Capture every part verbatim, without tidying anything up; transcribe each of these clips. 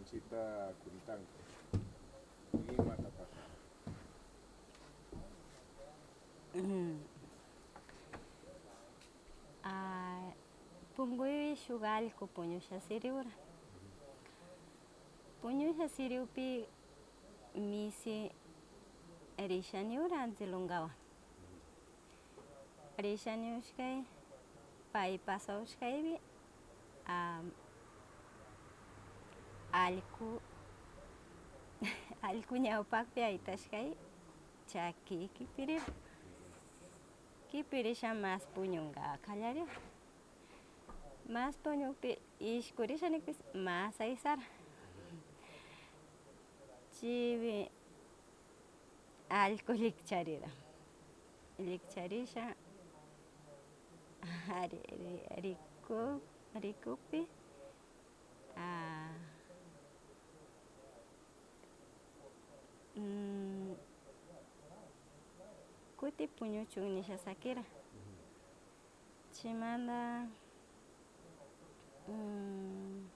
Chita kuntanqa, imata pasarqa? Mm. Ah, punguypi shuk allqu puñusha siriura. Puñusha siriupi misi risha niura Angelongawan. Risha niushkay, pay pasaushkaypi, am, allqu, allqu ñawpaqpi aytashkay, chaki kipirira. Kipirisha mas puñunqa qallarira. Mas puñuqpi ishkurisha nikpis mas aysara. Chaypi allqu llikcharira. Llikcharisha, ari-, ri-, riku-, rikuqpi, ah, mm, kuti puñuchun nisha sakira. Chaymanta, mm,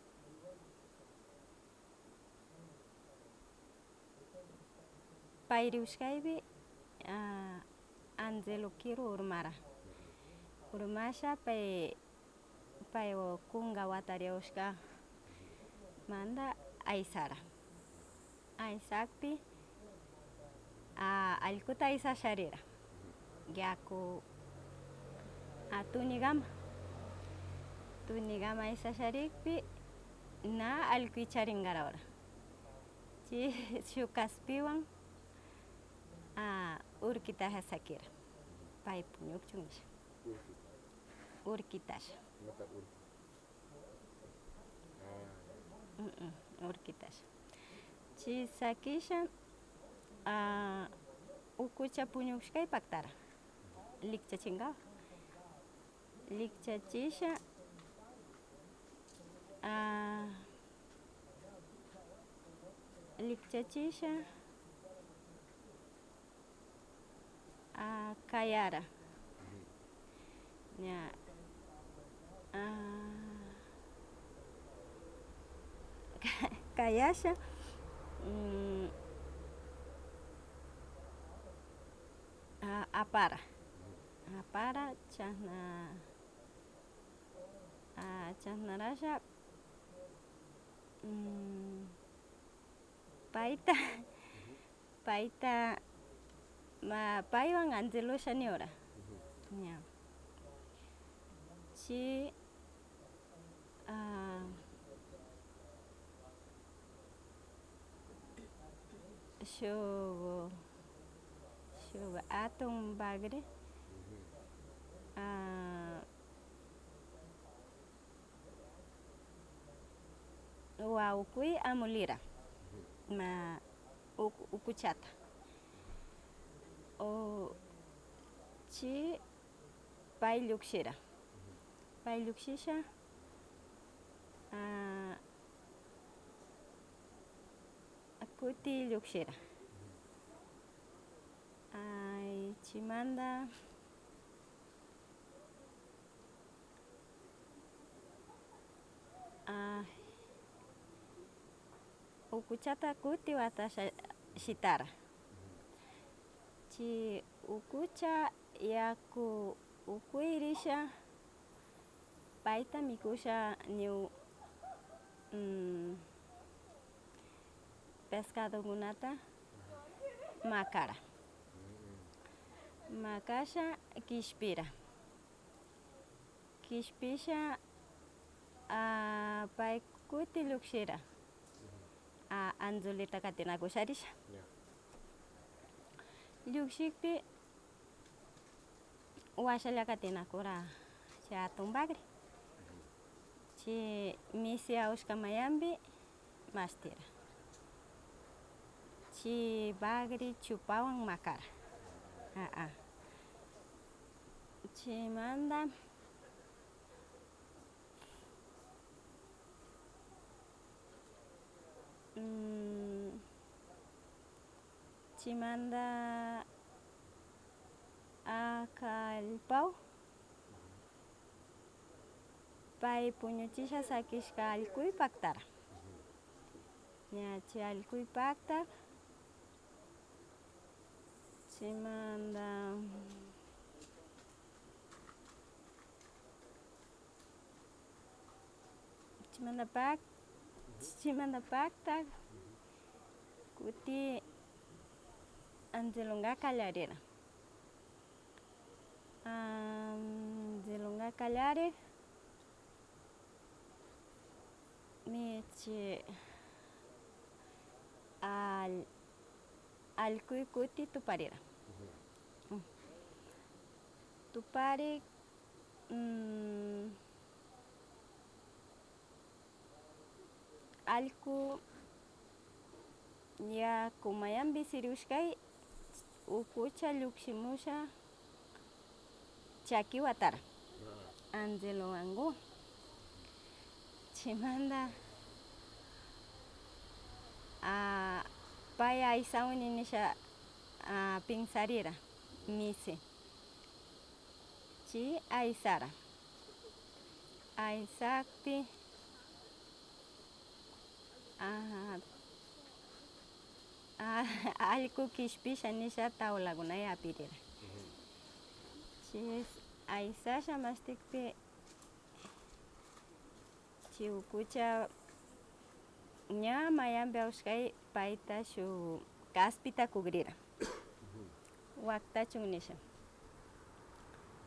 pay riushkaypi, ah, Angelo kiru urmara. Urmasha pay, pay kunka watariaushkamanta aysara. Aysakpi, ah, allquta aysasharira. Yaku, ah, tuñigama. Tuñigama aysasharikpi, na allqu icharingara ura. Chay shuk kaspiwan, ah, urquita sakira. Pay puñuqchun nisha. Urquita. Urquitasha. Imata urqui? Ah, ya. Mm, mm, urquitasha. Chay sakisha, ah, ukucha puñushkay paktara. Llikchachinqa. Llikchachisha, ah, llikchachisha, ah, kayara. Ña, ah, kayasha, mm, ah, apara. Apara, chasna, ah, chasnarasha, mm, payta, payta, ma, paywan Angelosha niura. Ña. Chay, ah, shuk, shuk atun bagri, ah, wawqi amulira, ma, uk-, ukuchata. O, chay pay llukshira. Pay llukshisha, ah, kuti llukshira. Ay, chaymanta, ah, ukuchata kuti watasha shitara. Chay ukucha yaku ukuyrisha, payta mikusha niw, mm, pescadokunata makara. Makasha kishpira. Kishpisha, ah, pay kuti llukshira. Ah, anzuelita katinakusha risha. Ya. Llukshikpi washalla katinakura chay atun bagri. Chay misi aushka mayambi mastira. Chay bagri chupawan makara. Ah, ah. Chaymanta, mm, chaymanta akallpaw pay puñuchisha sakishka allquy paktara. Ña chay allquy pakta, chaymanda, chaymanda pak-, chaymanda pakta, kuti anzilunga kallarira. Anzilunga kallari, michi al-, allquy kuti tuparira. Ujú. Mm. Tupari, mm, allqu yaku mayanpi siriushkay ukucha llukshimusha chaki watara. Anzilunwangu. Chaymanda, ah, pay aysawni nisha, ah, pinsarira, misi. Chay aysara. Aysakpi, ah, ah, allqu kishpisha nisha tawlakunaya apirira. Ujú. Chay aysasha mastikpi, chay ukucha ña mayanpi aushkay payta shuk kaspita kugrira. Waktachun nisha.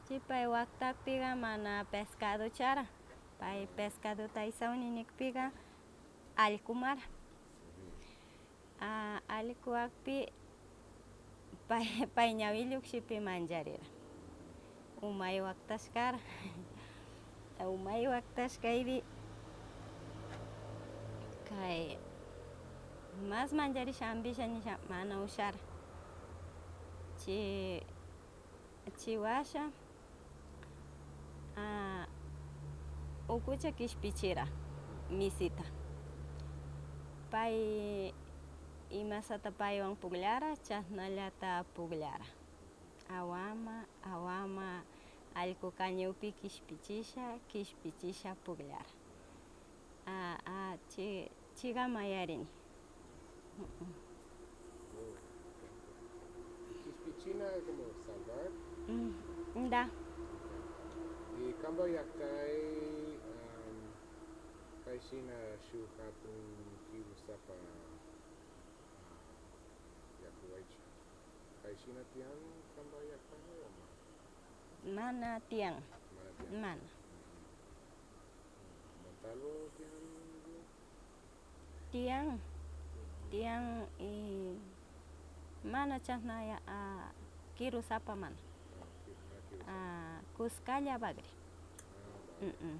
Chay pay waktakpiqa mana pescado chara. Pay pescadota aysawni nikpiqa allqumara. Ah, allqu wakpi pay, pay ñawi llukshipi mancharira. Umay waktashkara. Umay waktashkaypi kay mas mancharisha ambisha nisha mana ushara. Chi-, chiwasha, ah, ukucha kishpichira misita. Pay imasata paywan pukllara, chasnallata pukllara. Awama, awama, allqu kañupi kishpichisha, kishpichisha pukllara. Ah, ah, chi-, chiqa mayarini. Mm, mm. Kishpichina como salvar. Mm, da. Y qampa llaqtay, am, kayshina shuk hatun kiru sapa, ah, yaku aycha. Kayshina tiyan qampa llaqtayman o mana? Mana tiyan. Mana tiyan. Mana. Ujú. Montalvo tiyanmi? Tiyan, tiyan, y mana chasnaya, ah, kiru sapa mana. Ah, ki-, ah, kiru sapa. Ah, Cuscalla Bagri. Ah, vale. Mm, mm.